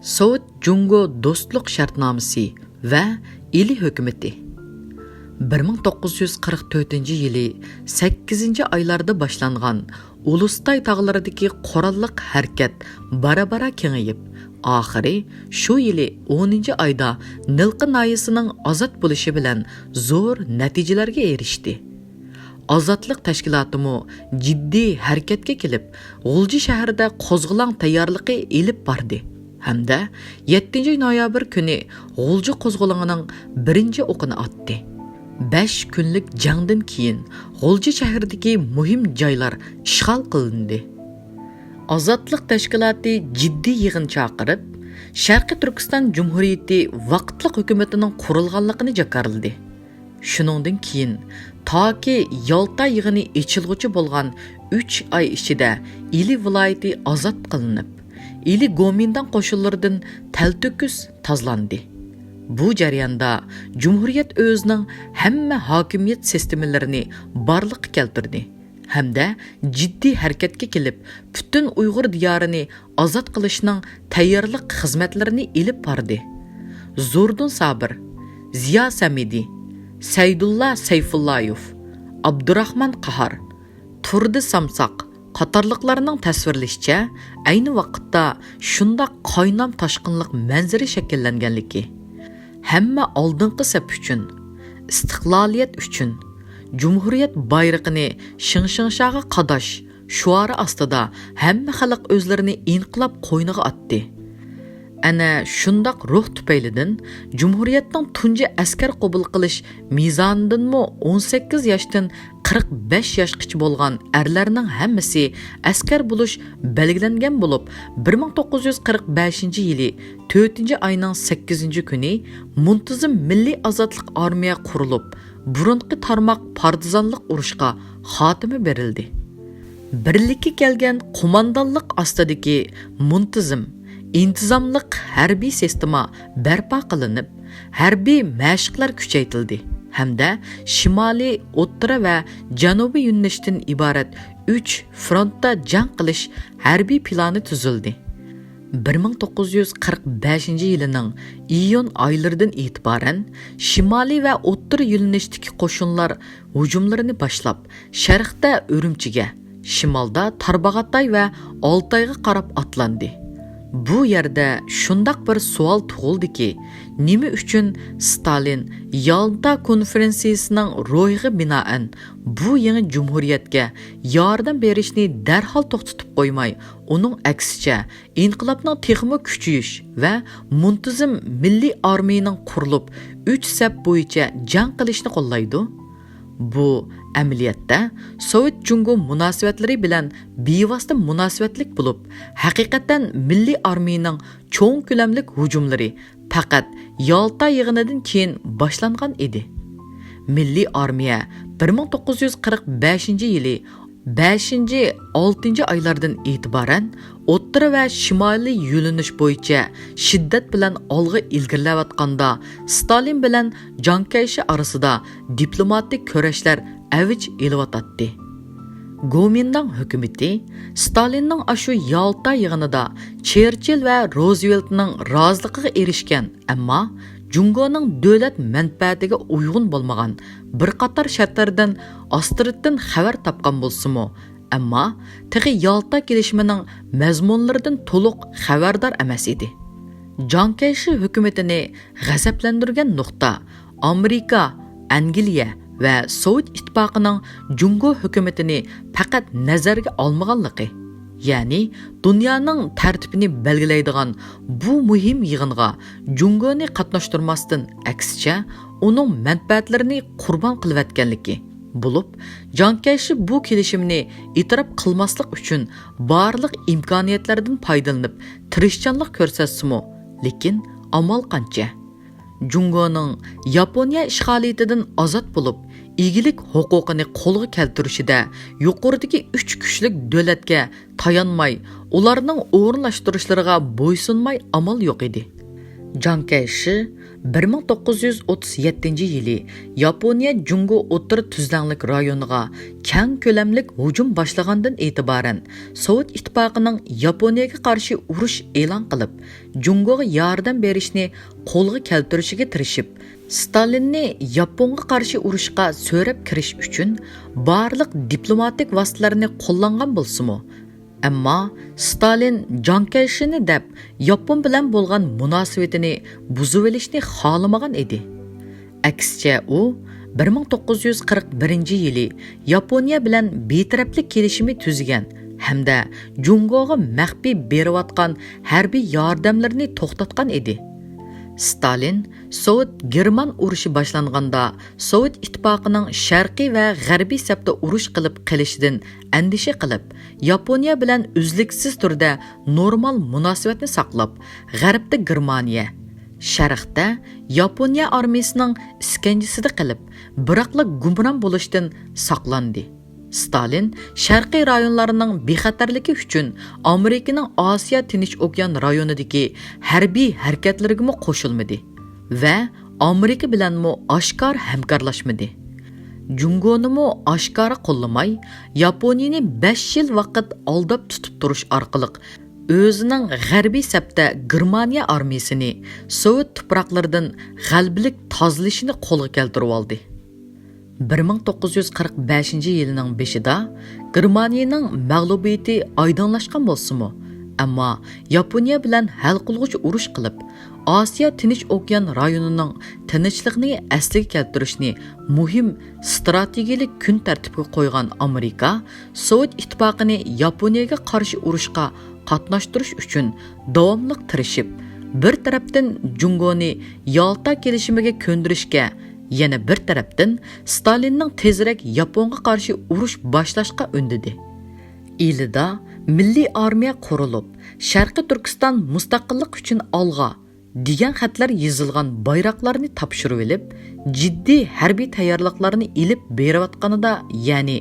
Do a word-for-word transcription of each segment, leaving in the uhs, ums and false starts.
سوۋېت جۇڭگو دوستلۇق شەرتنامىسى ۋە ئىلى ھۆكۈمىتى. بىر مىڭ توققۇز يۈز قىرىق تۆتىنچى يىلى سەككىزىنچى ئايلاردا باشلانغان ئۇلۇستاي تاغلىرىدىكى قوراللىق ھەرىكەت بارا-بارا كېڭىيىپ، ئاخىرى شۇ يىلى ئونىنچى ئايدا نىلقا ناھىيەسىنىڭ ئازاد بولۇشى بىلەن زور نەتىجىلەرگە ئېرىشتى. ئازادلىق تەشكىلاتىمۇ جىددىي ھەرىكەتكە كېلىپ، غۇلجا شەھىرىدە قوزغىلاڭ تەييارلىقى ئېلىپ باردى ھەمدە يەتتىنچى نويابىر كۈنى غۇلجا قوزغىلىڭىنىڭ بىرىنچى ئوقىنى ئاتتى. بەش كۈنلۈك جەڭدىن كېيىن، غۇلجا شەھىرىدىكى مۇھىم جايلار ئىشغال قىلىندى. ئازادلىق تەشكىلاتى جىددىي يىغىن چاقىرىپ، شەرقىي تۈركىستان جۇمھۇرىيىتى ۋاقىتلىق ھۆكۈمىتىنىڭ قۇرۇلغانلىقىنى جاكارلىدى. شۇنىڭدىن كېيىن، تاكى يالتا يىغىنى ئېچىلغۇچە بولغان ئۈچ ئاي ئىچىدە ئىلى ۋىلايىتى ئازاد قىلىنىپ، ئىلى گومىنداڭ قوشۇنلىرىدىن تەلتۆكۈس تازىلاندى. بۇ جەرياندا جۇمھۇرىيەت ئۆزىنىڭ ھەممە ھاكىمىيەت سىستېمىلىرىنى بارلىققا كەلتۈردى ھەمدە جىددىي ھەرىكەتكە كېلىپ، پۈتۈن ئۇيغۇر دىيارىنى ئازاد قىلىشنىڭ تەييارلىق خىزمەتلىرىنى ئېلىپ باردى. زوردۇن سابىر، زىيا سەمىدى، سەيدۇللا سەيفۇللايېف، ئابدۇراخمان قاھار، تۇردى سامساق قاتارلىقلارنىڭ تەسۋىرلىشىچە، ئەينى ۋاقىتتا شۇنداق قاينام تاشقىنلىق مەنزىرە شەكىللەنگەنلىكى، ھەممە ئالدىنقى سەپ ئۈچۈن، ئىستىقلالىيەت ئۈچۈن، جۇمھۇرىيەت بايرىقىنى شىڭشىڭشاغا قاداش شوئارى ئاستىدا ھەممە خەلق ئۆزلىرىنى ئىنقىلاب قوينىغا ئاتتى. ئەنە شۇنداق روھ تۈپەيلىدىن جۇمھۇرىيەتنىڭ تۇنجى ئەسكەر قوبۇل قىلىش مىزانىدىنمۇ ئون سەككىز ياشتىن قىرىق بەش ياشقىچە بولغان ئەرلەرنىڭ ھەممىسى ئەسكەر بولۇش بەلگىلەنگەن بولۇپ، بىر مىڭ توققۇز يۈز قىرىق بەشىنچى يىلى تۆتىنچى ئاينىڭ سەككىزىنچى كۈنى مۇنتىزىم مىللىي ئازادلىق ئارمىيە قۇرۇلۇپ، بۇرۇنقى تارماق پارتىزانلىق ئۇرۇشقا خاتىمە بېرىلدى. بىرلىككە كەلگەن قوماندانلىق ئاستىدىكى مۇنتىزىم، ئىنتىزاملىق ھەربىي سىستېما بەرپا قىلىنىپ، ھەربىي مەشىقلەر كۈچەيتىلدى ھەمدە شىمالىي، ئوتتۇرا ۋە جەنۇبىي يۆنىلىشتىن ئىبارەت ئۈچ فرونتتا جەڭ قىلىش ھەربىي پىلانى تۈزۈلدى. بىر مىڭ توققۇز يۈز قىرىق بەشىنچى يىلىنىڭ ئىيۇن ئايلىرىدىن ئېتىبارەن، شىمالىي ۋە ئوتتۇرا يۆنىلىشتىكى قوشۇنلار ھۇجۇملىرىنى باشلاپ، شەرقتە ئۈرۈمچىگە، شىمالدا تارباغاتاي ۋە ئالتايغا قاراپ ئاتلاندى. بۇ يەردە شۇنداق بىر سوئال تۇغۇلدىكى، نېمە ئۈچۈن ستالىن يالتا كونفېرېنسىيىسىنىڭ روھىغا بىنائەن بۇ يېڭى جۇمھۇرىيەتكە ياردەم بېرىشنى دەرھال توختىتىپ قويماي، ئۇنىڭ ئەكسىچە، ئىنقىلابنىڭ تېخىمۇ كۈچىيىش ۋە مۇنتىزىم مىللىي ئارمىيىنىڭ قۇرۇلۇپ، ئۈچ سەپ بويىچە جەڭ قىلىشنى قوللايدۇ. بۇ ئەمەلىيەتتە سوۋېت جۇڭگو مۇناسىۋەتلىرى بىلەن بىۋاسىتە مۇناسىۋەتلىك بولۇپ، ھەقىقەتەن مىللىي ئارمىيىنىڭ چوڭ كۆلەملىك ھۇجۇملىرى پەقەت يالتا يىغىنىدىن كېيىن باشلانغان ئىدى. مىللىي ئارمىيە بىر مىڭ توققۇز يۈز قىرىق بەشىنچى يىلى بەشىنچى، ئالتىنچى ئايلاردىن ئېتىبارەن ئوتتۇرا ۋە شىمالىي يۆنىلىش بويىچە شىددەت بىلەن ئالغا ئىلگىرىلەۋاتقاندا، ستالىن بىلەن جاڭ كەيشى ئارىسىدا دىپلوماتىك كۈرەشلەر ئەۋج ئېلىۋاتاتتى. گومىنداڭ ھۆكۈمىتى ستالىننىڭ ئاشۇ يالتا يىغىنىدا چېرچىل ۋە روزۋېلتنىڭ رازىلىقىغا ئېرىشكەن، ئەمما جۇڭگونىڭ دۆلەت مەنپەئەتىگە ئۇيغۇن بولمىغان بىر قاتار شەرتلەردىن ئاستىرتتىن خەۋەر تاپقان بولسىمۇ، ئەمما تېخى يالتا كېلىشىمىنىڭ مەزمۇنلىرىدىن تولۇق خەۋەردار ئەمەس ئىدى. جاڭ كەيشى ھۆكۈمىتىنى غەزەپلەندۈرگەن نۇقتا ئامېرىكا، ئەنگلىيە ۋە سوۋېت ئىتتىپاقىنىڭ جۇڭگو ھۆكۈمىتىنى پەقەت نەزەرگە ئالمىغانلىقى، يەنى دۇنيانىڭ تەرتىپىنى بەلگىلەيدىغان بۇ مۇھىم يىغىنغا جۇڭگونى قاتناشتۇرماستىن، ئەكسىچە، ئۇنىڭ مەنپەئەتلىرىنى قۇربان قىلىۋەتكەنلىكى بولۇپ، جاڭ كەيشى بۇ كېلىشىمنى ئېتىراپ قىلماسلىق ئۈچۈن بارلىق ئىمكانىيەتلەردىن پايدىلىنىپ، تىرىشچانلىق كۆرسەتسىمۇ، لېكىن ئامال قانچە؟ جۇڭگونىڭ ياپونىيە ئىشغالىيىتىدىن ئازاد بولۇپ، ئىگىلىك ھوقۇقىنى قولغا كەلتۈرۈشىدە يۇقىرىدىكى ئۈچ كۈچلۈك دۆلەتكە تايانماي، ئۇلارنىڭ ئورۇنلاشتۇرۇشلىرىغا بويسۇنماي ئامال يوق ئىدى. جاڭ كەيشى بىر مىڭ توققۇز يۈز ئوتتۇز يەتتىنچى يىلى ياپونىيە جۇڭگو ئوتتۇرا تۈزلەڭلىك رايونىغا كەڭ كۆلەملىك ھۇجۇم باشلىغاندىن ئېتىبارەن، سوۋېت ئىتتىپاقىنىڭ ياپونىيەگە قارشى ئۇرۇش ئېلان قىلىپ، جۇڭگوغا ياردەم بېرىشنى قولغا كەلتۈرۈشىگە تىرىشىپ، ستالىننى ياپونغا قارشى ئۇرۇشقا سۆرەپ كىرىش ئۈچۈن بارلىق دىپلوماتىك ۋاسىتىلەرنى قوللانغان بولسىمۇ، ئەمما ستالىن جاڭ كەيشىنى دەپ ياپون بىلەن بولغان مۇناسىۋىتىنى بۇزۇۋېلىشنى خالىمىغان ئىدى. ئەكسىچە، ئۇ بىر مىڭ توققۇز يۈز قىرىق بىرىنچى يىلى ياپونىيە بىلەن بىتەرەپلىك كېلىشىمى تۈزگەن ھەمدە جۇڭگوغا مەخپىي بېرىۋاتقان ھەربىي ياردەملىرىنى توختاتقان ئىدى. ستالىن سوۋېت گېرمان ئۇرۇشى باشلانغاندا سوۋېت ئىتتىپاقىنىڭ شەرقىي ۋە غەربىي سەپتە ئۇرۇش قىلىپ قېلىشىدىن ئەندىشە قىلىپ، ياپونىيە بىلەن ئۈزلۈكسىز تۈردە نورمال مۇناسىۋەتنى ساقلاپ، غەربتە گېرمانىيە، شەرقتە ياپونىيە ئارمىيىسىنىڭ ئىسكەنجىسىدە قېلىپ، بىراقلا گۇمران بولۇشتىن ساقلاندى. ستالىن شەرقىي رايونلارنىڭ بىخەتەرلىكى ئۈچۈن ئامېرىكىنىڭ ئاسىيا تىنچ ئوكيان رايونىدىكى ھەربىي ھەرىكەتلىرىگىمۇ قوشۇلمىدى ۋە ئامېرىكا بىلەنمۇ ئاشكارا ھەمكارلاشمىدى. جۇڭگونىمۇ ئاشكارا قوللىماي، ياپونىيىنى بەش يىل ۋاقىت ئالداپ تۇتۇپ تۇرۇش ئارقىلىق، ئۆزىنىڭ غەربىي سەپتە گېرمانىيە ئارمىيىسىنى سوۋېت تۇپراقلىرىدىن غەلىبىلىك تازىلىشىنى قولغا كەلتۈرۈۋالدى. بىر مىڭ توققۇز يۈز قىرىق بەشىنچى يىلىنىڭ بېشىدا گېرمانىيىنىڭ مەغلۇبىيىتى ئايدىڭلاشقان بولسىمۇ، ئەمما ياپونىيە بىلەن ھەل قىلغۇچ ئۇرۇش قىلىپ، ئاسىيا تىنچ ئوكيان رايونىنىڭ تىنچلىقىنى ئەسلىگە كەلتۈرۈشنى مۇھىم ستراتېگىيەلىك كۈن تەرتىپكە قويغان ئامېرىكا سوۋېت ئىتتىپاقىنى ياپونىيەگە قارشى ئۇرۇشقا قاتناشتۇرۇش ئۈچۈن داۋاملىق تىرىشىپ، بىر تەرەپتىن جۇڭگونى يالتا كېلىشىمىگە كۆندۈرۈشكە، يەنە بىر تەرەپتىن ستالىننىڭ تېزرەك ياپونغا قارشى ئۇرۇش باشلاشقا ئۈندىدى. ئىلىدا مىللىي ئارمىيە قۇرۇلۇپ، شەرقىي تۈركىستان مۇستەقىللىق ئۈچۈن ئالغا! دېگەن خەتلەر يېزىلغان بايراقلارنى تاپشۇرۇۋېلىپ، جىددىي ھەربىي تەييارلىقلارنى ئېلىپ بېرىۋاتقىنىدا، يەنى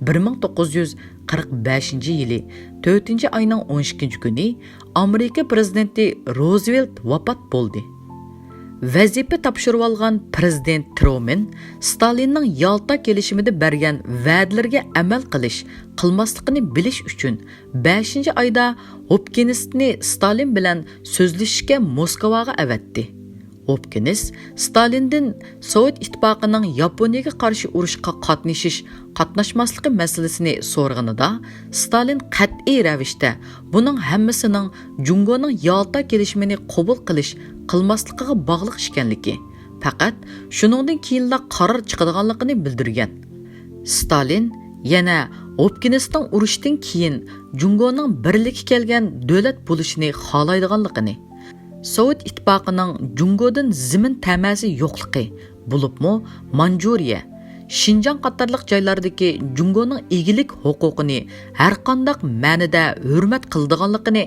بىر مىڭ توققۇز يۈز قىرىق بەشىنچى يىلى تۆتىنچى ئاينىڭ ئون ئىككىنچى كۈنى ئامېرىكا پىرېزىدېنتى روزۋېلت ۋاپات بولدى. ۋەزىپە تاپشۇرۇۋالغان پىرېزىدېنت ترومېن ستالىننىڭ يالتا كېلىشىمىدە بەرگەن ۋەدىلىرىگە ئەمەل قىلىش، قىلماسلىقىنى بىلىش ئۈچۈن، بەشىنچى ئايدا ھوپكىنىستنى ستالىن بىلەن سۆزلىشىشكە موسكۋاغا ئەۋەتتى. ھوپكىنىس ستالىندىن سوۋېت ئىتتىپاقىنىڭ ياپونىيىگە قارشى ئۇرۇشقا قاتنىشىش، قاتناشماسلىقى مەسىلىسىنى سورىغىنىدا، ستالىن قەتئىي رەۋىشتە بۇنىڭ ھەممىسىنىڭ جۇڭگونىڭ يالتا كېلىشىمىنى قوبۇل قىلىش، قىلماسلىقىغا باغلىق ئىكەنلىكى، پەقەت شۇنىڭدىن كېيىنلا قارار چىقىدىغانلىقىنى بىلدۈرگەن. ستالىن يەنە ھوپكىنىستىڭ ئۇرۇشتىن كېيىن جۇڭگونىڭ بىرلىككە كەلگەن دۆلەت بولۇشىنى خالايدىغانلىقىنى، سوۋېت ئىتتىپاقىنىڭ جۇڭگودىن زېمىن تەمەسى يوقلۇقى، بولۇپمۇ مانجۇرىيە، شىنجاڭ قاتارلىق جايلاردىكى جۇڭگونىڭ ئىگىلىك ھوقۇقىنى ھەرقانداق مەنىدە ھۆرمەت قىلىدىغانلىقىنى،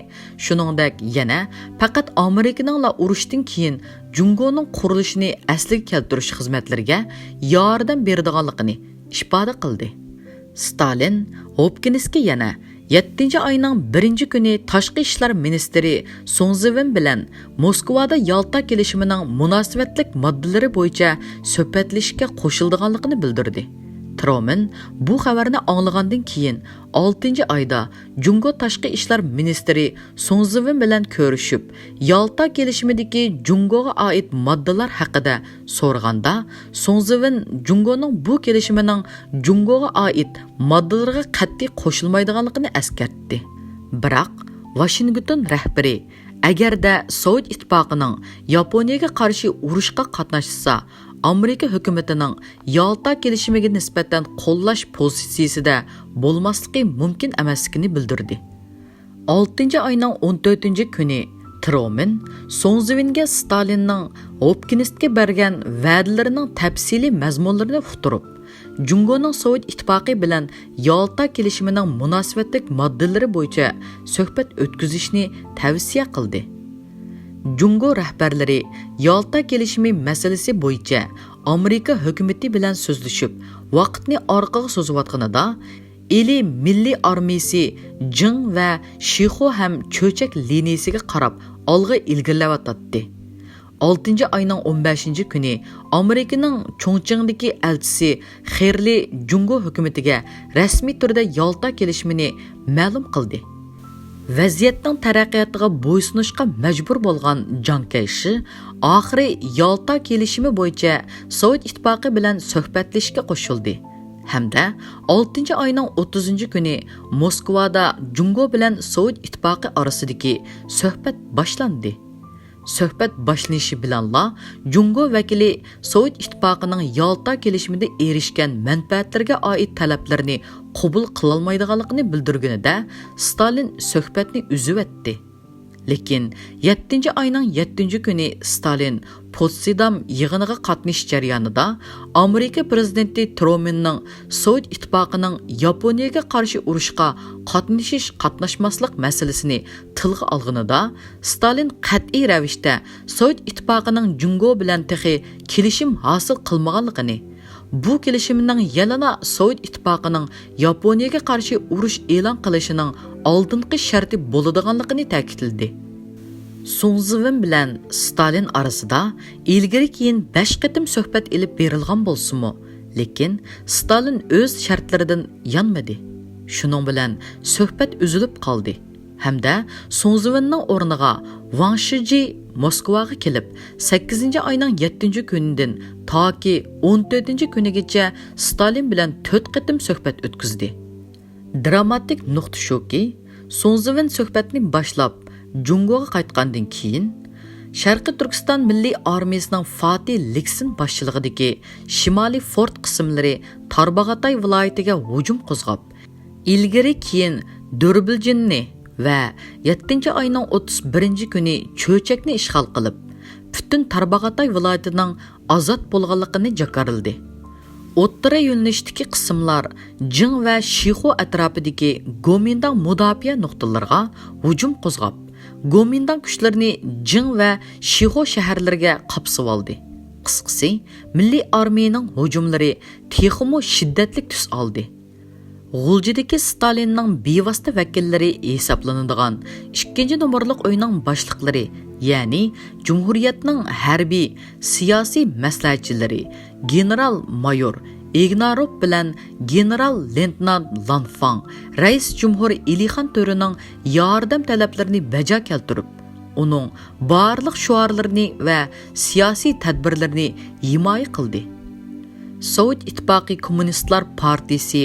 شۇنىڭدەك يەنە پەقەت ئامېرىكىنىڭلا ئۇرۇشتىن كېيىن جۇڭگونىڭ قۇرۇلۇشىنى ئەسلىگە كەلتۈرۈش خىزمەتلىرىگە ياردەم بېرىدىغانلىقىنى ئىپادە قىلدى. ستالىن ھوپكىنسكى يەنە يەتتىنچى ئاينىڭ بىرىنچى كۈنى تاشقى ئىشلار مىنىستىرى سۇڭ زىۋېن بىلەن موسكۋادا يالتا كېلىشىمىنىڭ مۇناسىۋەتلىك ماددىلىرى بويىچە سۆھبەتلىشىشكە قوشۇلىدىغانلىقىنى بىلدۈردى. ترومېن بۇ خەۋەرنى ئاڭلىغاندىن كېيىن، ئالتىنچى ئايدا جۇڭگو تاشقى ئىشلار مىنىستىرى سۇڭ زىۋېن بىلەن كۆرۈشۈپ، يالتا كېلىشىمىدىكى جۇڭگوغا ئائىت ماددىلار ھەققىدە سورىغاندا، سۇڭ زىۋېن جۇڭگونىڭ بۇ كېلىشىمىنىڭ جۇڭگوغا ئائىت ماددىلىرىغا قەتئىي قوشۇلمايدىغانلىقىنى ئەسكەرتتى. بىراق، ۋاشىنگتون رەھبىرى ئەگەردە سوۋېت ئىتتىپاقىنىڭ ياپونىيەگە قارشى ئۇرۇشقا قاتناشسا، ئامېرىكا ھۆكۈمىتىنىڭ يالتا كېلىشىمىگە نىسبەتەن قوللاش پوزىتسىيىسىدە بولماسلىقى مۇمكىن ئەمەسلىكىنى بىلدۈردى. ئالتىنچى ئاينىڭ ئون تۆتىنچى كۈنى ترومېن سۇڭ زىۋېنگە ستالىننىڭ ھوپكىنستقا بەرگەن ۋەدىلىرىنىڭ تەپسىلىي مەزمۇنلىرىنى ئۇقتۇرۇپ، جۇڭگونىڭ سوۋېت ئىتتىپاقى بىلەن يالتا كېلىشىمىنىڭ مۇناسىۋەتلىك ماددىلىرى بويىچە سۆھبەت ئۆتكۈزۈشنى تەۋسىيە قىلدى. جۇڭگو رەھبەرلىرى يالتا كېلىشىمى مەسىلىسى بويىچە ئامېرىكا ھۆكۈمىتى بىلەن سۆزلىشىپ، ۋاقىتنى ئارقىغا سوزۇۋاتقىنىدا، ئىلى مىللىي ئارمىيىسى جىڭ ۋە شىخۇ ھەم چۆچەك لىنىيىسىگە قاراپ ئالغا ئىلگىرىلەۋاتاتتى. ئالتىنچى ئاينىڭ ئون بەشىنچى كۈنى ئامېرىكىنىڭ چۇڭچىڭدىكى ئەلچىسى خېرلى جۇڭگو ھۆكۈمىتىگە رەسمىي تۈردە يالتا كېلىشىمىنى مەلۇم قىلدى. ۋەزىيەتنىڭ تەرەققىياتىغا بويسۇنۇشقا مەجبۇر بولغان جاڭ كەيشى ئاخىرى يالتا كېلىشىمى بويىچە سوۋېت ئىتتىپاقى بىلەن سۆھبەتلىشىشكە قوشۇلدى ھەمدە ئالتىنچى ئاينىڭ ئوتتۇزىنچى كۈنى موسكۋادا جۇڭگو بىلەن سوۋېت ئىتتىپاقى ئارىسىدىكى سۆھبەت باشلاندى. سۆھبەت باشلىنىشى بىلەنلا جۇڭگو ۋەكىلى سوۋېت ئىتتىپاقىنىڭ يالتا كېلىشىمىدە ئېرىشكەن مەنپەئەتلىرىگە ئائىت تەلەپلىرىنى قوبۇل قىلالمايدىغانلىقىنى بىلدۈرگىنىدە، ستالىن سۆھبەتنى ئۈزۈۋەتتى. لېكىن يەتتىنچى ئاينىڭ يەتتىنچى كۈنى ستالىن پوتسدام يىغىنىغا قاتنىشىش جەريانىدا ئامېرىكا پىرېزىدېنتى ترومېننىڭ سوۋېت ئىتتىپاقىنىڭ ياپونىيەگە قارشى ئۇرۇشقا قاتنىشىش-قاتناشماسلىق مەسىلىسىنى تىلغا ئالغىنىدا، ستالىن قەتئىي رەۋىشتە سوۋېت ئىتتىپاقىنىڭ جۇڭگو بىلەن تېخى كېلىشىم ھاسىل قىلمىغانلىقىنى، بۇ كېلىشىمنىڭ يەنىلا سوۋېت ئىتتىپاقىنىڭ ياپونىيەگە قارشى ئۇرۇش ئېلان قىلىشىنىڭ ئالدىنقى شەرتى بولىدىغانلىقىنى تەكىتلىدى. سۇڭزىۋېن بىلەن ستالىن ئارىسىدا ئىلگىرى-كېيىن بەش قېتىم سۆھبەت ئېلىپ بېرىلغان بولسىمۇ، لېكىن ستالىن ئۆز شەرتلىرىدىن يانمىدى. شۇنىڭ بىلەن سۆھبەت ئۈزۈلۈپ قالدى ھەمدە سۇڭزىۋېننىڭ ئورنىغا ۋاڭ شىجى موسكۋاغا كېلىپ، سەككىزىنچى ئاينىڭ يەتتىنچى كۈنىدىن تاكى ئون تۆتىنچى كۈنىگىچە ستالىن بىلەن تۆت قېتىم سۆھبەت ئۆتكۈزدى. دراماتىك نۇقتا شۇكى، سۇڭزىۋېن سۆھبەتنى باشلاپ، جۇڭگوغا قايتقاندىن كېيىن، شەرقىي تۈركىستان مىللىي ئارمىيىسىنىڭ فاتىھ لىكسىن باشچىلىقىدىكى شىمالىي فورت قىسىملىرى تارباغاتاي ۋىلايىتىگە ھۇجۇم قوزغاپ، ئىلگىرى كېيىن دۆربىلجىننى ۋە يەتتىنچى ئاينىڭ ئوتتۇز بىرىنچى كۈنى چۆچەكنى ئىشغال قىلىپ، پۈتۈن تارباغاتاي ۋىلايىتىنىڭ ئازاد بولغانلىقىنى جاكارلىدى. ئوتتۇرا يۆنىلىشتىكى قىسىملار جىڭ ۋە شىخۇ ئەتراپىدىكى گومىنداڭ مۇداپىئە نۇقتىلىرىغا ھۇجۇم قوزغاپ، گومىنداڭ كۈچلىرىنى جىڭ ۋە شىخۇ شەھەرلىرىگە قاپسىۋالدى. قىسقىسى، مىللىي ئارمىيىنىڭ ھۇجۇملىرى تېخىمۇ شىددەتلىك تۈس ئالدى. غۇلجىدىكى ستالىننىڭ بىۋاسىتە ۋەكىللىرى ھېسابلىنىدىغان ئىككىنچى نومۇرلۇق ئۆينىڭ باشلىقلىرى، يەنى جۇمھۇرىيەتنىڭ ھەربىي، سىياسىي مەسلىھەتچىلىرى گېنېرال مايور ئىگناروف بىلەن گېنېرال لېيتېنانت لانفاڭ رەئىس جۇمھۇر ئېلىخان تۆرىنىڭ ياردەم تەلەپلىرىنى بەجا كەلتۈرۈپ، ئۇنىڭ بارلىق شوئارلىرىنى ۋە سىياسىي تەدبىرلىرىنى ھىمايە قىلدى. سوۋېت ئىتتىپاقى كوممۇنىستلار پارتىيىسى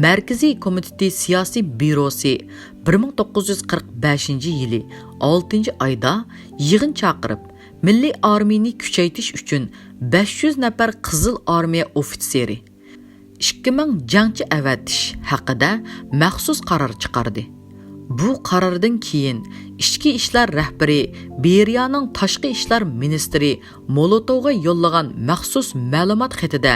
مەركىزىي كومىتېتى سىياسىي بيۇروسى بىر مىڭ توققۇز يۈز قىرىق بەشىنچى يىلى ئالتىنچى ئايدا يىغىن چاقىرىپ، مىللىي ئارمىيىنى كۈچەيتىش ئۈچۈن بەش يۈز نەپەر قىزىل ئارمىيە ئوفىتسېرى، ئىككى مىڭ جەڭچى ئەۋەتىش ھەققىدە مەخسۇس قارار چىقاردى. بۇ قاراردىن كېيىن ئىچكى ئىشلار رەھبىرى بېرىيانىڭ تاشقى ئىشلار مىنىستىرى مولوتوۋغا يوللىغان مەخسۇس مەلۇمات خېتىدە،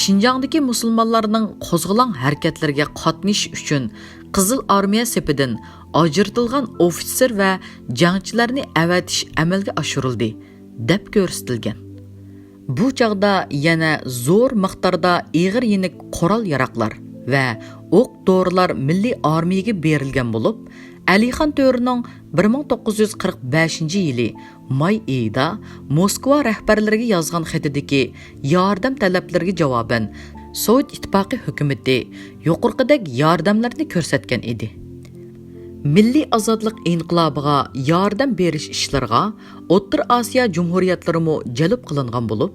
شىنجاڭدىكى مۇسۇلمانلارنىڭ قوزغىلاڭ ھەرىكەتلىرىگە قاتنىشىش ئۈچۈن قىزىل ئارمىيە سېپىدىن ئاجرىتىلغان ئوفىتسېر ۋە جەڭچىلەرنى ئەۋەتىش ئەمەلگە ئاشۇرۇلدى، دەپ كۆرسىتىلگەن. بۇ چاغدا يەنە زور مىقداردا ئېغىر يېنىك قورال-ياراغلار ۋە ئوق-دورىلار مىللىي ئارمىيەگە بېرىلگەن بولۇپ، ئەلىخان تۆرىنىڭ بىر مىڭ توققۇز يۈز قىرىق بەشىنچى يىلى ماي ئېيىدا موسكۋا رەھبەرلىرىگە يازغان خېتىدىكى ياردەم تەلەپلىرىگە جاۋابەن سوۋېت ئىتتىپاقى ھۆكۈمىتى يۇقىرىقىدەك ياردەملەرنى كۆرسەتكەن ئىدى. مىللىي ئازادلىق ئىنقىلابىغا ياردەم بېرىش ئىشلىرىغا ئوتتۇرا ئاسىيا جۇمھۇرىيەتلىرىمۇ جەلپ قىلىنغان بولۇپ،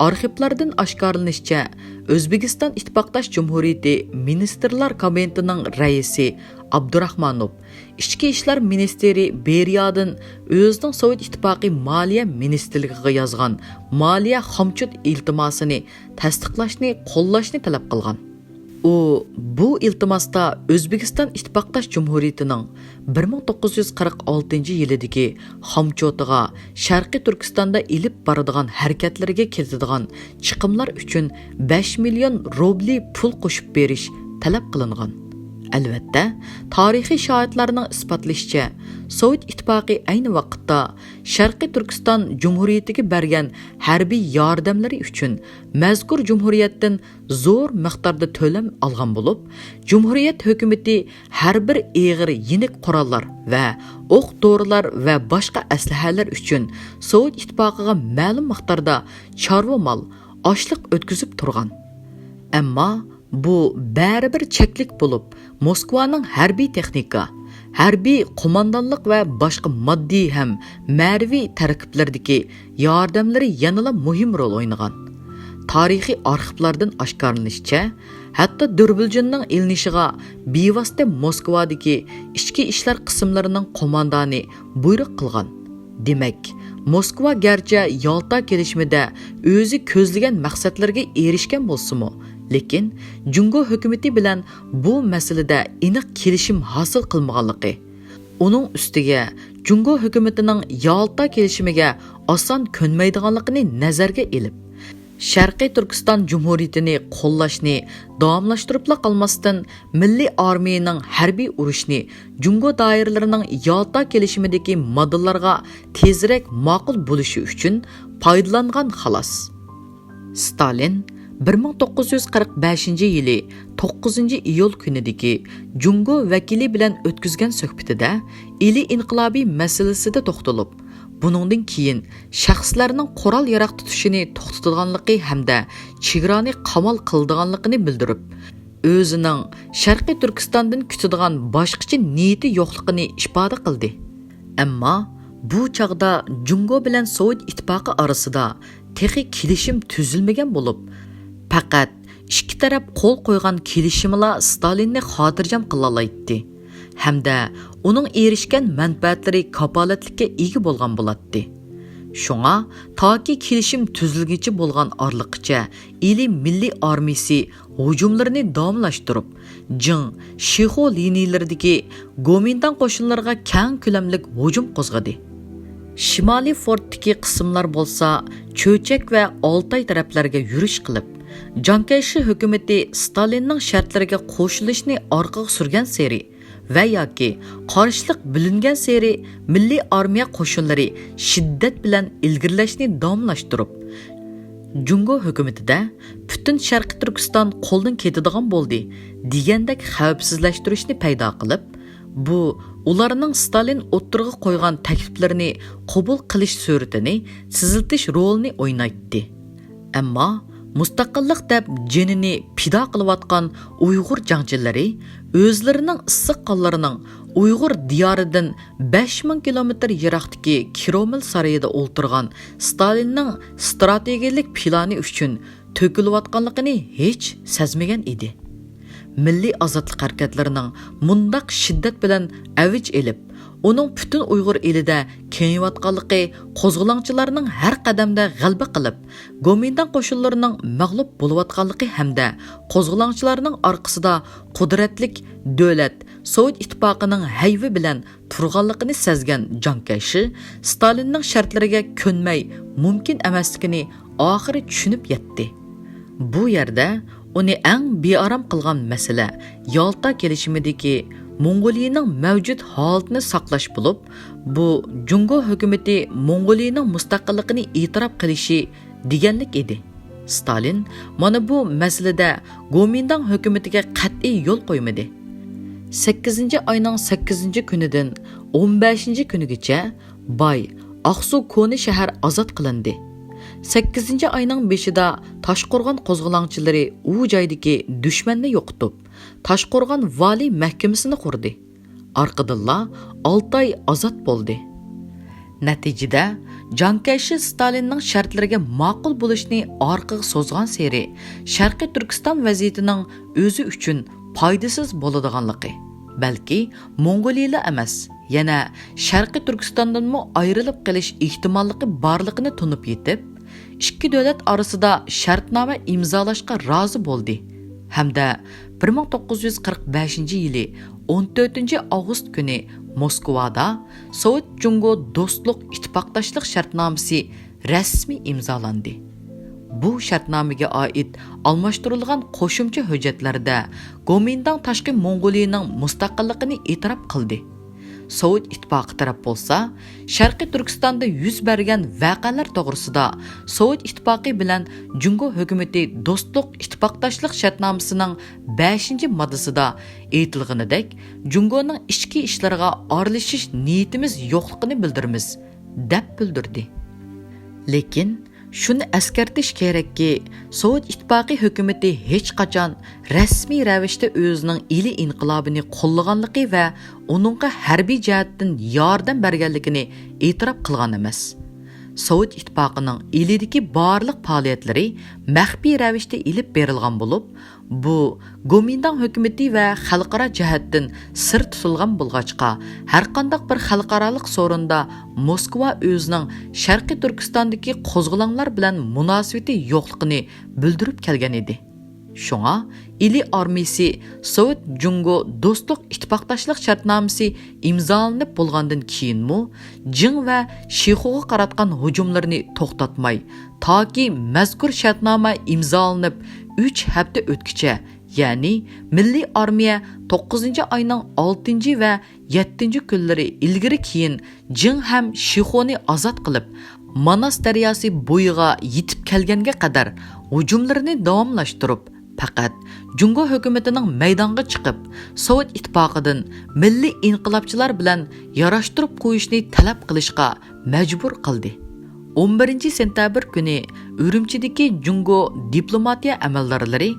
ئارخىپلاردىن ئاشكارىلىنىشىچە، ئۆزبېكىستان ئىتتىپاقداش جۇمھۇرىيىتى مىنىستىرلار كابىنېتىنىڭ رەئىسى ئابدۇراخمانوف ئىچكى ئىشلار مىنىستىرى بېرىيادىن ئۆزىنىڭ سوۋېت ئىتتىپاقى مالىيە مىنىستىرلىكىغا يازغان مالىيە خامچوت ئىلتىماسىنى تەستىقلاشنى، قوللاشنى تەلەپ قىلغان. ئۇ بۇ ئىلتىماستا ئۆزبېكىستان ئىتتىپاقداش جۇمھۇرىيىتىنىڭ بىر مىڭ توققۇز يۈز قىرىق ئالتىنچى يىلىدىكى خامچوتىغا شەرقىي تۈركىستاندا ئېلىپ بارىدىغان ھەرىكەتلىرىگە كېتىدىغان چىقىملار ئۈچۈن بەش مىليون روبلى پۇل قوشۇپ بېرىش تەلەپ قىلىنغان. ئەلۋەتتە، تارىخىي شاھىتلارنىڭ ئىسپاتلىشىچە، سوۋېت ئىتتىپاقى ئەينى ۋاقىتتا شەرقىي تۈركىستان جۇمھۇرىيىتىگە بەرگەن ھەربىي ياردەملىرى ئۈچۈن مەزكۇر جۇمھۇرىيەتتىن زور مىقداردا تۆلەم ئالغان بولۇپ، جۇمھۇرىيەت ھۆكۈمىتى ھەر بىر ئېغىر يېنىك قوراللار ۋە ئوق-دورىلار ۋە باشقا ئەسلىھەلەر ئۈچۈن سوۋېت ئىتتىپاقىغا مەلۇم مىقداردا چارۋا مال، ئاشلىق ئۆتكۈزۈپ تۇرغان. ئەمما بۇ بەرىبىر چەكلىك بولۇپ، موسكۋانىڭ ھەربىي تېخنىكا، ھەربىي قوماندانلىق ۋە باشقا ماددىي ھەم مەنىۋى تەركىبلىرىدىكى ياردەملىرى يەنىلا مۇھىم رول ئوينىغان. تارىخىي ئارخىپلاردىن ئاشكارىلىنىشىچە، ھەتتا دۇربۇلجىننىڭ ئېلىنىشىغا بىۋاسىتە موسكۋادىكى ئىچكى ئىشلار قىسىملىرىنىڭ قوماندانى بۇيرۇق قىلغان. دېمەك، موسكۋا گەرچە يالتا كېلىشىمىدە ئۆزى كۆزلىگەن مەقسەتلىرىگە ئېرىشكەن بولسىمۇ، لېكىن جۇڭگو ھۆكۈمىتى بىلەن بۇ مەسىلىدە ئېنىق كېلىشىم ھاسىل قىلمىغانلىقى، ئۇنىڭ ئۈستىگە جۇڭگو ھۆكۈمىتىنىڭ يالتا كېلىشىمىگە ئاسان كۆنمەيدىغانلىقىنى نەزەرگە ئېلىپ، شەرقىي تۈركىستان جۇمھۇرىيىتىنى قوللاشنى داۋاملاشتۇرۇپلا قالماستىن، مىللىي ئارمىيىنىڭ ھەربىي ئۇرۇشنى جۇڭگو دائىرىلىرىنىڭ يالتا كېلىشىمىدىكى ماددىلارغا تېزرەك ماقۇل بولۇشى ئۈچۈن پايدىلانغان خالاس. ستالىن بىر مىڭ توققۇز يۈز قىرىق بەشىنچى يىلى توققۇزىنچى ئىيۇل كۈنىدىكى جۇڭگو ۋەكىلى بىلەن ئۆتكۈزگەن سۆھبىتىدە ئىلى ئىنقىلابى مەسىلىسىدە توختىلىپ، بۇنىڭدىن كېيىن شەخسلەرنىڭ قورال-ياراغ تۇتۇشىنى توختىتىدىغانلىقى ھەمدە چېگرانى قامال قىلىدىغانلىقىنى بىلدۈرۈپ، ئۆزىنىڭ شەرقىي تۈركىستاندىن كۈتىدىغان باشقىچە نىيىتى يوقلۇقىنى ئىپادە قىلدى. ئەمما بۇ چاغدا جۇڭگو بىلەن سوۋېت ئىتتىپاقى ئارىسىدا تېخى كېلىشىم تۈزۈلمىگەن بولۇپ، پەقەت ئىككى تەرەپ قول قويغان كېلىشىملا ستالىننى خاتىرجەم قىلالايتتى ھەمدە ئۇنىڭ ئېرىشكەن مەنپەئەتلىرى كاپالەتلىككە ئىگە بولغان بولاتتى. شۇڭا تاكى كېلىشىم تۈزۈلگىچە بولغان ئارىلىققىچە ئىلى مىللىي ئارمىيىسى ھۇجۇملىرىنى داۋاملاشتۇرۇپ، جىڭ، شىخۇ لىنىيىلىرىدىكى گومىنداڭ قوشۇنلىرىغا كەڭ كۆلەملىك ھۇجۇم قوزغىدى. شىمالىي فرونتتىكى قىسىملار بولسا چۆچەك ۋە ئالتاي تەرەپلەرگە يۈرۈش قىلىپ، جاڭ كەيشى ھۆكۈمىتى ستالىننىڭ شەرتلىرىگە قوشۇلۇشنى ئارقىغا سۈرگەنسېرى ۋە ياكى قارشىلىق بىلىنگەنسېرى مىللىي ئارمىيە قوشۇنلىرى شىددەت بىلەن ئىلگىرىلەشنى داۋاملاشتۇرۇپ، جۇڭگو ھۆكۈمىتىدە پۈتۈن شەرقىي تۈركىستان قولدىن كېتىدىغان بولدى دېگەندەك خەۋپسىزلەشتۈرۈشنى پەيدا قىلىپ، بۇ ئۇلارنىڭ ستالىن ئوتتۇرىغا قويغان تەكلىپلىرىنى قوبۇل قىلىش سۈرىتىنى تېزلىتىش رولىنى ئوينايتتى. ئەمما مۇستەقىللىق دەپ جېنىنى پىدا قىلىۋاتقان ئۇيغۇر جەڭچىلىرى ئۆزلىرىنىڭ ئىسسىق قانلىرىنىڭ ئۇيغۇر دىيارىدىن بەش مىڭ كىلومېتىر يىراقتىكى كرېمل سارىيىدا ئولتۇرغان ستالىننىڭ ستراتېگىيەلىك پىلانى ئۈچۈن تۆكۈلۈۋاتقانلىقىنى ھېچ سەزمىگەن ئىدى. مىللىي ئازادلىق ھەرىكەتلىرىنىڭ مۇنداق شىددەت بىلەن ئەۋج ئېلىپ، ئۇنىڭ پۈتۈن ئۇيغۇر ئېلىدە كېڭىيىۋاتقانلىقى، قوزغىلاڭچىلارنىڭ ھەر قەدەمدە غەلىبە قىلىپ، گومىنداڭ قوشۇنلىرىنىڭ مەغلۇپ بولۇۋاتقانلىقى ھەمدە قوزغىلاڭچىلارنىڭ ئارقىسىدا قۇدرەتلىك دۆلەت، سوۋېت ئىتتىپاقىنىڭ ھەيۋە بىلەن تۇرغانلىقىنى سەزگەن جاڭ كەيشى ستالىننىڭ شەرتلىرىگە كۆنمەي مۇمكىن ئەمەسلىكىنى ئاخىرى چۈشىنىپ يەتتى. بۇ يەردە ئۇنى ئەڭ بىئارام قىلغان مەسىلە يالتا كېلىشىمىدىكى موڭغۇلىيىنىڭ مەۋجۇت ھالىتىنى ساقلاش بولۇپ، بۇ جۇڭگو ھۆكۈمىتى موڭغۇلىيىنىڭ مۇستەقىللىقىنى ئېتىراپ قىلىشى دېگەنلىك ئىدى. ستالىن مانا بۇ مەسىلىدە گومىنداڭ ھۆكۈمىتىگە قەتئىي يول قويمىدى. سەككىزىنچى ئاينىڭ سەككىزىنچى كۈنىدىن ئون بەشىنچى كۈنىگىچە باي ئاقسۇ كونا شەھەر ئازاد قىلىندى. سەككىزىنچى ئاينىڭ بېشىدا تاشقورغان قوزغىلاڭچىلىرى ئۇ جايدىكى دۈشمەننى يوقىتىپ، تاشقورغان ۋالىي مەھكىمىسىنى قۇردى. ئارقىدىنلا ئالتاي ئازاد بولدى. نەتىجىدە، جاڭ كەيشى ستالىننىڭ شەرتلىرىگە ماقۇل بولۇشنى ئارقىغا سوزغانسېرى، شەرقىي تۈركىستان ۋەزىيىتىنىڭ ئۆزى ئۈچۈن پايدىسىز بولىدىغانلىقى، بەلكى موڭغۇلىيىلا ئەمەس، يەنە شەرقىي تۈركىستاندىنمۇ ئايرىلىپ قېلىش ئېھتىماللىقى بارلىقىنى تونۇپ يېتىپ، ئىككى دۆلەت ئارىسىدا شەرتنامە ئىمزالاشقا رازى بولدى ھەمدە بىر مىڭ توققۇز يۈز قىرىق بەشىنچى يىلى ئون تۆتىنچى ئاۋغۇست كۈنى موسكۋادا سوۋېت جۇڭگو دوستلۇق ئىتتىپاقداشلىق شەرتنامىسى رەسمىي ئىمزالاندى. بۇ شەرتنامىگە ئائىت ئالماشتۇرۇلغان قوشۇمچە ھۆججەتلەردە گومىنداڭ تاشقى موڭغۇلىيىنىڭ مۇستەقىللىقىنى ئېتىراپ قىلدى. سوۋېت ئىتتىپاقى تەرەپ بولسا، شەرقىي تۈركىستاندا يۈز بەرگەن ۋەقەلەر توغرىسىدا سوۋېت ئىتتىپاقى بىلەن جۇڭگو ھۆكۈمىتى دوستلۇق ئىتتىپاقداشلىق شەرتنامىسىنىڭ بەشىنچى ماددىسىدا ئېيتىلغىنىدەك، جۇڭگونىڭ ئىچكى ئىشلىرىغا ئارىلىشىش نىيىتىمىز يوقلۇقىنى بىلدۈرىمىز، دەپ بىلدۈردى. لېكىن، شۇنى ئەسكەرتىش كېرەككى، سوۋېت ئىتتىپاقى ھۆكۈمىتى ھېچقاچان رەسمىي رەۋىشتە ئۆزىنىڭ ئىلى ئىنقىلابىنى قوللىغانلىقى ۋە ئۇنىڭغا ھەربىي جەھەتتىن ياردەم بەرگەنلىكىنى ئېتىراپ قىلغان ئەمەس. سوۋېت ئىتتىپاقىنىڭ ئىلىدىكى بارلىق پائالىيەتلىرى مەخپىي رەۋىشتە ئېلىپ بېرىلغان بولۇپ، بۇ گومىنداڭ ھۆكۈمىتى ۋە خەلقئارا جەھەتتىن سىر تۇتۇلغان بولغاچقا، ھەرقانداق بىر خەلقئارالىق سورۇندا موسكۋا ئۆزىنىڭ شەرقىي تۈركىستاندىكى قوزغىلاڭلار بىلەن مۇناسىۋىتى يوقلۇقىنى بىلدۈرۈپ كەلگەن ئىدى. شۇڭا، ئىلى ئارمىيىسى سوۋېت جۇڭگو دوستلۇق ئىتتىپاقداشلىق شەرتنامىسى ئىمزالىنىپ بولغاندىن كېيىنمۇ جىڭ ۋە شىخۇغا قاراتقان ھۇجۇملىرىنى توختاتماي، تاكى مەزكۇر شەرتنامە ئىمزالىنىپ ئۈچ ھەپتە ئۆتكىچە، يەنى مىللىي ئارمىيە توققۇزىنچى ئاينىڭ ئالتىنچى ۋە يەتتىنچى كۈنلىرى ئىلگىرى كېيىن جىڭ ھەم شىخۇنى ئازاد قىلىپ، ماناس دەرياسى بويىغا يېتىپ كەلگەنگە قەدەر ھۇجۇملىرىنى داۋاملاشتۇرۇپ، پەقەت جۇڭگو ھۆكۈمىتىنىڭ مەيدانغا چىقىپ، سوۋېت ئىتتىپاقىدىن مىللىي ئىنقىلابچىلار بىلەن ياراشتۇرۇپ قويۇشنى تەلەپ قىلىشقا مەجبۇر قىلدى. ئون بىرىنچى سېنتەبىر كۈنى ئۈرۈمچىدىكى جۇڭگو دىپلوماتىيە ئەمەلدارلىرى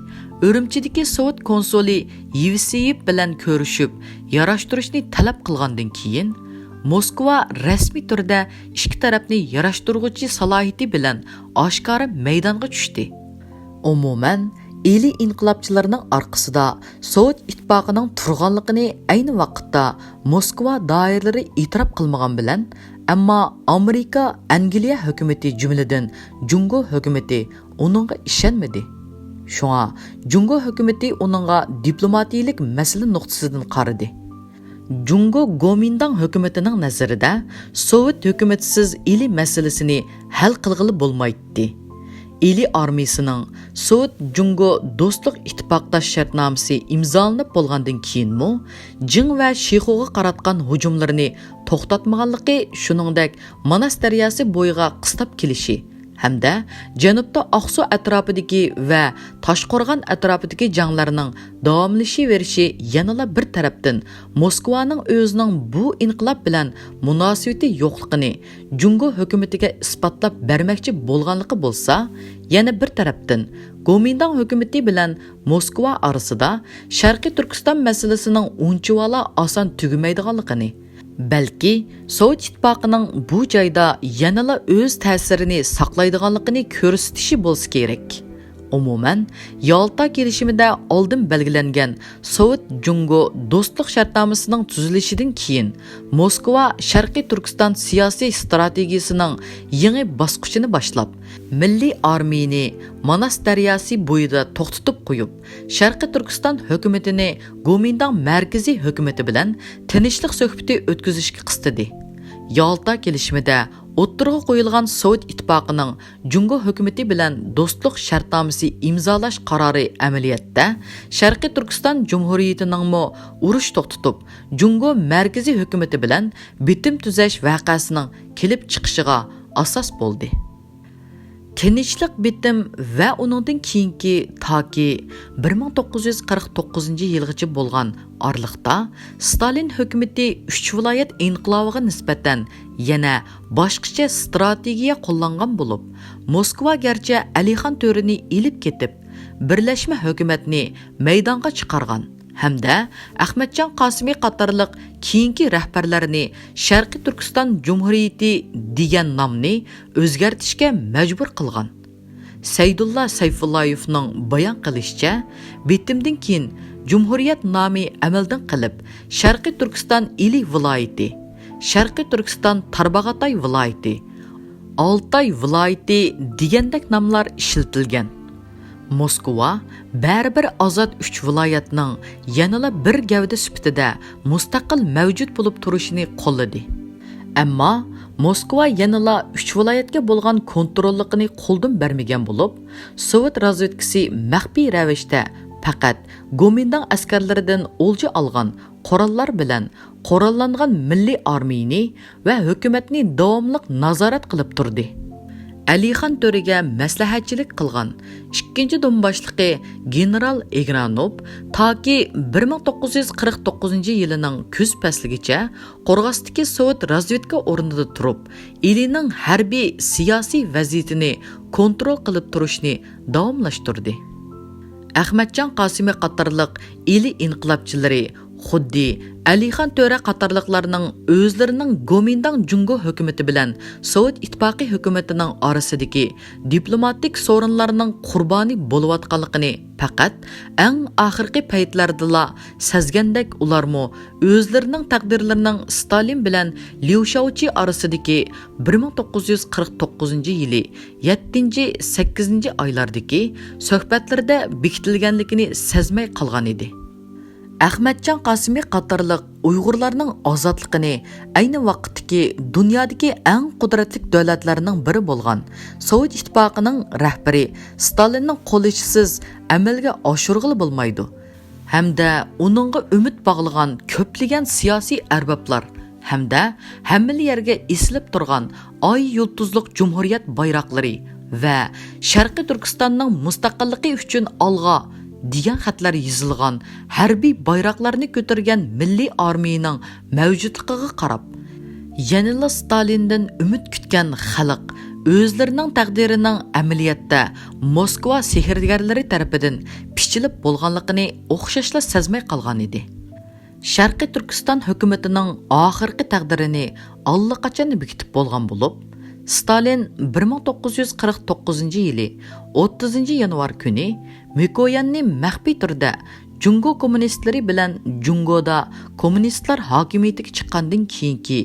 ئۈرۈمچىدىكى سوۋېت كونسۇلى يېۋسېيېۋ بىلەن كۆرۈشۈپ، ياراشتۇرۇشنى تەلەپ قىلغاندىن كېيىن، موسكۋا رەسمىي تۈردە ئىككى تەرەپنى ياراشتۇرغۇچى سالاھىيىتى بىلەن ئاشكارا مەيدانغا چۈشتى. ئومۇمەن، ئىلى ئىنقىلابچىلىرىنىڭ ئارقىسىدا سوۋېت ئىتتىپاقىنىڭ تۇرغانلىقىنى ئەينى ۋاقىتتا موسكۋا دائىرىلىرى ئېتىراپ قىلمىغان بىلەن، ئەمما ئامېرىكا، ئەنگلىيە ھۆكۈمىتى، جۈملىدىن جۇڭگو ھۆكۈمىتى ئۇنىڭغا ئىشەنمىدى. شۇڭا جۇڭگو ھۆكۈمىتى ئۇنىڭغا دىپلوماتىيىلىك مەسىلە نۇقتىسىدىن قارىدى. جۇڭگو گومىنداڭ ھۆكۈمىتىنىڭ نەزىرىدە سوۋېت ھۆكۈمىتىسىز ئىلى مەسىلىسىنى ھەل قىلغىلى بولمايتتى. ئىلى ئارمىيىسىنىڭ سوۋېت جۇڭگو دوستلۇق ئىتتىپاقداش شەرتنامىسى ئىمزالىنىپ بولغاندىن كېيىنمۇ جىڭ ۋە شىخۇغا قاراتقان ھۇجۇملىرىنى توختاتمىغانلىقى، شۇنىڭدەك ماناس دەرياسى بويىغا قىستاپ كېلىشى ھەمدە جەنۇبتا ئاقسۇ ئەتراپىدىكى ۋە تاشقورغان ئەتراپىدىكى جەڭلەرنىڭ داۋاملىشىۋېرىشى يەنىلا بىر تەرەپتىن موسكۋانىڭ ئۆزىنىڭ بۇ ئىنقىلاب بىلەن مۇناسىۋىتى يوقلۇقىنى جۇڭگو ھۆكۈمىتىگە ئىسپاتلاپ بەرمەكچى بولغانلىقى بولسا، يەنە بىر تەرەپتىن گومىنداڭ ھۆكۈمىتى بىلەن موسكۋا ئارىسىدا شەرقىي تۈركىستان مەسىلىسىنىڭ ئۇنچىۋالا ئاسان تۈگىمەيدىغانلىقىنى، بەلكى سوۋېت ئىتتىپاقىنىڭ بۇ جايدا يەنىلا ئۆز تەسىرىنى ساقلايدىغانلىقىنى كۆرسىتىشى بولسا كېرەك. ئومۇمەن، يالتا كېلىشىمىدە ئالدىن بەلگىلەنگەن سوۋېت جۇڭگو دوستلۇق شەرتنامىسىنىڭ تۈزۈلۈشىدىن كېيىن، موسكۋا شەرقىي تۈركىستان سىياسىي ستراتېگىيىسىنىڭ يېڭى باسقۇچىنى باشلاپ، مىللىي ئارمىيىنى ماناس دەرياسى بويىدا توختىتىپ قويۇپ، شەرقىي تۈركىستان ھۆكۈمىتىنى گومىنداڭ مەركىزىي ھۆكۈمىتى بىلەن تىنچلىق سۆھبىتى ئۆتكۈزۈشكە قىستىدى. يالتا كېلىشىمىدە ئوتتۇرىغا قويۇلغان سوۋېت ئىتتىپاقىنىڭ جۇڭگو ھۆكۈمىتى بىلەن دوستلۇق شەرتنامىسى ئىمزالاش قارارى ئەمەلىيەتتە شەرقىي تۈركىستان جۇمھۇرىيىتىنىڭمۇ ئۇرۇش توختىتىپ، جۇڭگو مەركىزىي ھۆكۈمىتى بىلەن بىتىم تۈزەش ۋەقەسىنىڭ كېلىپ چىقىشىغا ئاساس بولدى. تىنچلىق بىتىم ۋە ئۇنىڭدىن كېيىنكى تاكى بىر مىڭ توققۇز يۈز قىرىق توققۇزىنچى يىلغىچە بولغان ئارىلىقتا، ستالىن ھۆكۈمىتى ئۈچ ۋىلايەت ئىنقىلابىغا نىسبەتەن يەنە باشقىچە ستراتېگىيە قوللانغان بولۇپ، موسكۋا گەرچە ئەلىخان تۆرىنى ئېلىپ كېتىپ، بىرلەشمە ھۆكۈمەتنى مەيدانغا چىقارغان ھەمدە ئەخمەتجان قاسىمى قاتارلىق كېيىنكى رەھبەرلەرنى شەرقىي تۈركىستان جۇمھۇرىيىتى دېگەن نامنى ئۆزگەرتىشكە مەجبۇر قىلغان. سەيدۇللا سەيفۇللايېۋنىڭ بايان قىلىشىچە، بىتىمدىن كېيىن جۇمھۇرىيەت نامى ئەمەلدىن قېلىپ، شەرقىي تۈركىستان ئىلى ۋىلايىتى، شەرقىي تۈركىستان تارباغاتاي ۋىلايىتى، ئالتاي ۋىلايىتى دېگەندەك ناملار ئىشلىتىلگەن. موسكۋا بەرىبىر ئازاد ئۈچ ۋىلايەتنىڭ يەنىلا بىر گەۋدە سۈپىتىدە مۇستەقىل مەۋجۇت بولۇپ تۇرۇشىنى قوللىدى. ئەمما موسكۋا يەنىلا ئۈچ ۋىلايەتكە بولغان كونتروللۇقىنى قولدىن بەرمىگەن بولۇپ، سوۋېت رازۋېدكىسى مەخپىي رەۋىشتە پەقەت گومىنداڭ ئەسكەرلىرىدىن ئولجا ئالغان قوراللار بىلەن قوراللانغان مىللىي ئارمىيىنى ۋە ھۆكۈمەتنى داۋاملىق نازارەت قىلىپ تۇردى. ئەلىخان تۆرىگە مەسلىھەتچىلىك قىلغان ئىككىنچى دۇم باشلىقى گېنېرال ئېگرانوف تاكى بىر مىڭ توققۇز يۈز قىرىق توققۇزىنچى يىلىنىڭ كۈز پەسلىگىچە قورغاستىكى سوۋېت رازۋېدكا ئورنىدا تۇرۇپ، ئىلىنىڭ ھەربىي، سىياسىي ۋەزىيىتىنى كونترول قىلىپ تۇرۇشنى داۋاملاشتۇردى. ئەخمەتجان قاسىمى قاتارلىق ئىلى ئىنقىلابچىلىرى خۇددى ئەلىخان تۆرە قاتارلىقلارنىڭ ئۆزلىرىنىڭ گومىنداڭ جۇڭگو ھۆكۈمىتى بىلەن سوۋېت ئىتتىپاقى ھۆكۈمىتىنىڭ ئارىسىدىكى دىپلوماتىك سورۇنلارنىڭ قۇربانى بولۇۋاتقانلىقىنى پەقەت ئەڭ ئاخىرقى پەيتلەردىلا سەزگەندەك، ئۇلارمۇ ئۆزلىرىنىڭ تەقدىرلىرىنىڭ ستالىن بىلەن ليۇ شياۋچى ئارىسىدىكى بىر مىڭ توققۇز يۈز قىرىق توققۇزىنچى يىلى يەتتىنچى، سەككىزىنچى ئايلاردىكى سۆھبەتلىرىدە بېكىتىلگەنلىكىنى سەزمەي قالغان ئىدى. ئەخمەتجان قاسىمى قاتارلىق ئۇيغۇرلارنىڭ ئازادلىقىنى ئەينى ۋاقىتتىكى دۇنيادىكى ئەڭ قۇدرەتلىك دۆلەتلەرنىڭ بىرى بولغان سوۋېت ئىتتىپاقىنىڭ رەھبىرى ستالىننىڭ قوللىشىسىز ئەمەلگە ئاشۇرغىلى بولمايدۇ ھەمدە ئۇنىڭغا ئۈمىد باغلىغان كۆپلىگەن سىياسىي ئەربابلار ھەمدە ھەممىلا يەرگە ئېسىلىپ تۇرغان ئاي يۇلتۇزلۇق جۇمھۇرىيەت بايراقلىرى ۋە شەرقىي تۈركىستاننىڭ مۇستەقىللىقى ئۈچۈن ئالغا دېگەن خەتلەر يېزىلغان ھەربىي بايراقلارنى كۆتۈرگەن مىللىي ئارمىيىنىڭ مەۋجۇتلۇقىغا قاراپ، يەنىلا ستالىندىن ئۈمىد كۈتكەن خەلق ئۆزلىرىنىڭ تەقدىرىنىڭ ئەمەلىيەتتە موسكۋا سېھىرگەرلىرى تەرىپىدىن پىچىلىپ بولغانلىقىنى ئوخشاشلا سەزمەي قالغان ئىدى. شەرقىي تۈركىستان ھۆكۈمىتىنىڭ ئاخىرقى تەقدىرىنى ئاللىقاچان بېكىتىپ بولغان بولۇپ، ستالىن بىر مىڭ توققۇز يۈز قىرىق توققۇزىنچى يىلى ئوتتۇزىنچى يانۋار كۈنى مىكوياننى مەخپىي تۈردە جۇڭگو كوممۇنىستلىرى بىلەن جۇڭگودا كوممۇنىستلار ھاكىمىيىتىگە چىققاندىن كېيىنكى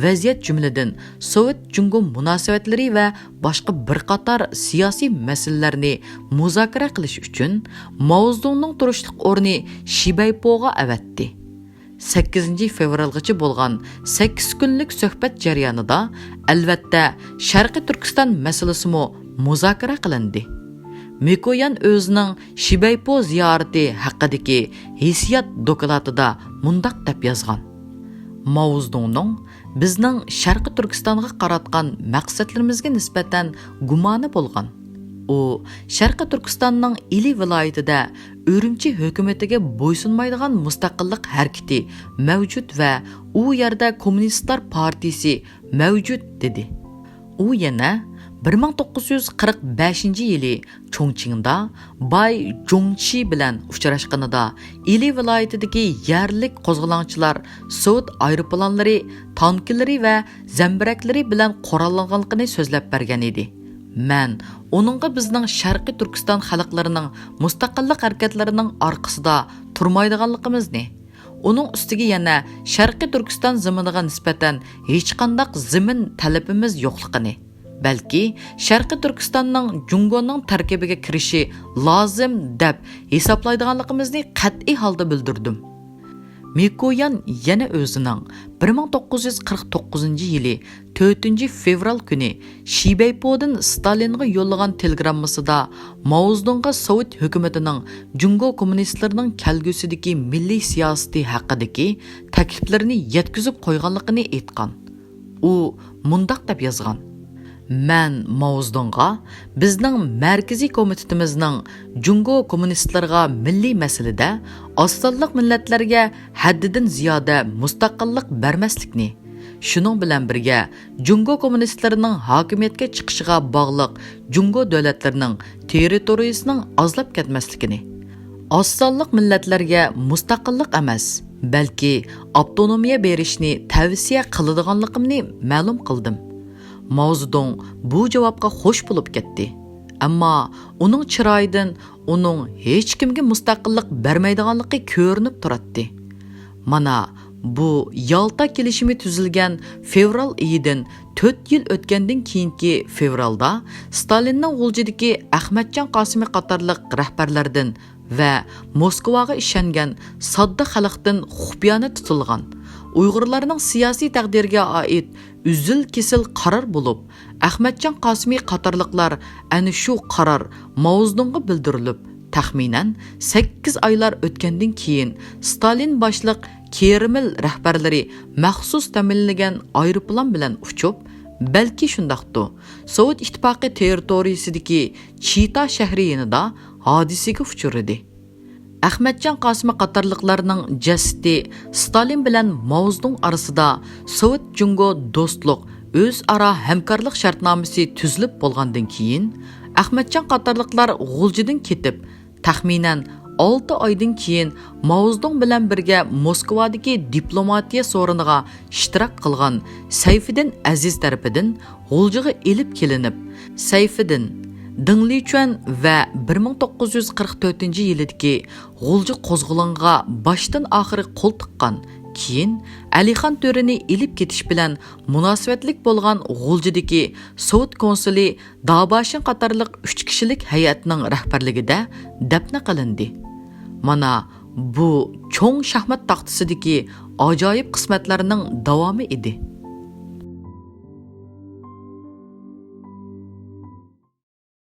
ۋەزىيەت، جۈملىدىن سوۋېت جۇڭگو مۇناسىۋەتلىرى ۋە باشقا بىر قاتار سىياسىي مەسىلىلەرنى مۇزاكىرە قىلىش ئۈچۈن ماۋزېدۇڭنىڭ تۇرۇشلۇق ئورنى شىبەيپوغا ئەۋەتتى. سەككىزىنچى فېۋرالغىچە بولغان سەككىز كۈنلۈك سۆھبەت جەريانىدا، ئەلۋەتتە، شەرقىي تۈركىستان مەسىلىسىمۇ مۇزاكىرە قىلىندى. مىكويان ئۆزىنىڭ شىبەيپو زىيارىتى ھەققىدىكى ھېسسىيات دوكلاتىدا مۇنداق دەپ يازغان: ماۋزېدۇڭنىڭ بىزنىڭ شەرقىي تۈركىستانغا قاراتقان مەقسەتلىرىمىزگە نىسبەتەن گۇمانى بولغان. ئۇ شەرقىي تۈركىستاننىڭ ئىلى ۋىلايىتىدە ئۈرۈمچى ھۆكۈمىتىگە بويسۇنمايدىغان مۇستەقىللىق ھەرىكىتى مەۋجۇت ۋە ئۇ يەردە كوممۇنىستلار پارتىيىسى مەۋجۇت، دېدى. ئۇ يەنە بىر مىڭ توققۇز يۈز قىرىق بەشىنچى يىلى چۇڭچىڭدا باي جۇڭچى بىلەن ئۇچراشقىنىدا، ئىلى ۋىلايىتىدىكى يەرلىك قوزغىلاڭچىلار سوۋېت ئايروپىلانلىرى، تانكىلىرى ۋە زەمبىرەكلىرى بىلەن قوراللانغانلىقىنى سۆزلەپ بەرگەن ئىدى. مەن ئۇنىڭغا بىزنىڭ شەرقىي تۈركىستان خەلقلىرىنىڭ مۇستەقىللىق ھەرىكەتلىرىنىڭ ئارقىسىدا تۇرمايدىغانلىقىمىزنى، ئۇنىڭ ئۈستىگە يەنە شەرقىي تۈركىستان زېمىنىغا نىسبەتەن ھېچقانداق زېمىن تەلىپىمىز يوقلۇقىنى، بەلكى شەرقىي تۈركىستاننىڭ جۇڭگونىڭ تەركىبىگە كىرىشى لازىم دەپ ھېسابلايدىغانلىقىمىزنى قەتئىي ھالدا بىلدۈردۈم. مىكويان يەنە ئۆزىنىڭ بىر مىڭ توققۇز يۈز قىرىق توققۇزىنچى يىلى تۆتىنچى فېۋرال كۈنى شىبەيپودىن ستالىنغا يوللىغان تېلېگراممىسىدا ماۋزېدۇڭغا سوۋېت ھۆكۈمىتىنىڭ جۇڭگو كوممۇنىستلىرىنىڭ كەلگۈسىدىكى مىللىي سىياسىتى ھەققىدىكى تەكلىپلىرىنى يەتكۈزۈپ قويغانلىقىنى ئېيتقان. ئۇ مۇنداق دەپ يازغان: مەن ماۋزېدۇڭغا بىزنىڭ مەركىزىي كومىتېتىمىزنىڭ جۇڭگو كوممۇنىستلىرىغا مىللىي مەسىلىدە ئاز سانلىق مىللەتلەرگە ھەددىدىن زىيادە مۇستەقىللىق بەرمەسلىكنى، شۇنىڭ بىلەن بىرگە، جۇڭگو كوممۇنىستلىرىنىڭ ھاكىمىيەتكە چىقىشىغا باغلىق جۇڭگو دۆلەتلىرىنىڭ تېررىتورىيىسىنىڭ ئازلاپ كەتمەسلىكىنى، ئاز سانلىق مىللەتلەرگە مۇستەقىللىق ئەمەس، بەلكى ئاپتونومىيە بېرىشنى تەۋسىيە قىلىدىغانلىقىمنى مەلۇم قىلدىم. ماۋزېدۇڭ بۇ جاۋابقا خوش بولۇپ كەتتى. ئەمما ئۇنىڭ چىرايىدىن ئۇنىڭ ھېچكىمگە مۇستەقىللىق بەرمەيدىغانلىقى كۆرۈنۈپ تۇراتتى. مانا، بۇ يالتا كېلىشىمى تۈزۈلگەن فېۋرال ئېيىدىن تۆت يىل ئۆتكەندىن كېيىنكى فېۋرالدا ستالىننىڭ غۇلجىدىكى ئەخمەتجان قاسىمى قاتارلىق رەھبەرلەردىن ۋە موسكۋاغا ئىشەنگەن ساددا خەلقتىن خۇپىيانە تۇتۇلغان، ئۇيغۇرلارنىڭ سىياسىي تەقدىرىگە ئائىت ئۈزۈل-كېسىل قارار بولۇپ، ئەخمەتجان قاسىمى قاتارلىقلار ئەنە شۇ قارار ماۋزېدۇڭغا بىلدۈرۈلۈپ، تەخمىنەن سەككىز ئايلار ئۆتكەندىن كېيىن، ستالىن باشلىق كرېمىل رەھبەرلىرى مەخسۇس تەمىنلىگەن ئايروپىلان بىلەن ئۇچۇپ، بەلكى شۇنداقتۇ، سوۋېت ئىتتىپاقى تېررىتورىيىسىدىكى چىتا شەھىرى يېنىدا ھادىسىگە ئۇچرىدى. ئەخمەتجان قاسىمى قاتارلىقلارنىڭ جەسىتى ستالىن بىلەن ماۋزېدۇڭ ئارىسىدا سوۋېت جۇڭگو دوستلۇق، ئۆزئارا ھەمكارلىق شەرتنامىسى تۈزۈلۈپ بولغاندىن كېيىن، ئەخمەتجان قاتارلىقلار غۇلجىدىن كېتىپ، تەخمىنەن ئالتە ئايدىن كېيىن ماۋزېدۇڭ بىلەن بىرگە موسكۋادىكى دىپلوماتىيە سورۇنىغا ئىشتىراك قىلغان سەيفىدىن ئەزىز تەرىپىدىن غۇلجىغا ئېلىپ كېلىنىپ، سەيفىدىن، دېڭ لىچۈەن ۋە بىر مىڭ توققۇز يۈز قىرىق تۆتىنچى يىلىدىكى غۇلجا قوزغىلىڭىغا باشتىن ئاخىرى قول تىققان، كېيىن ئەلىخان تۆرىنى ئېلىپ كېتىش بىلەن مۇناسىۋەتلىك بولغان غۇلجىدىكى سوۋېت كونسۇلى داباشىن قاتارلىق ئۈچ كىشىلىك ھەيئەتنىڭ رەھبەرلىكىدە دەپنە قىلىندى. مانا، بۇ چوڭ شاھمات تاختىسىدىكى ئاجايىپ قىسمەتلەرنىڭ داۋامى ئىدى.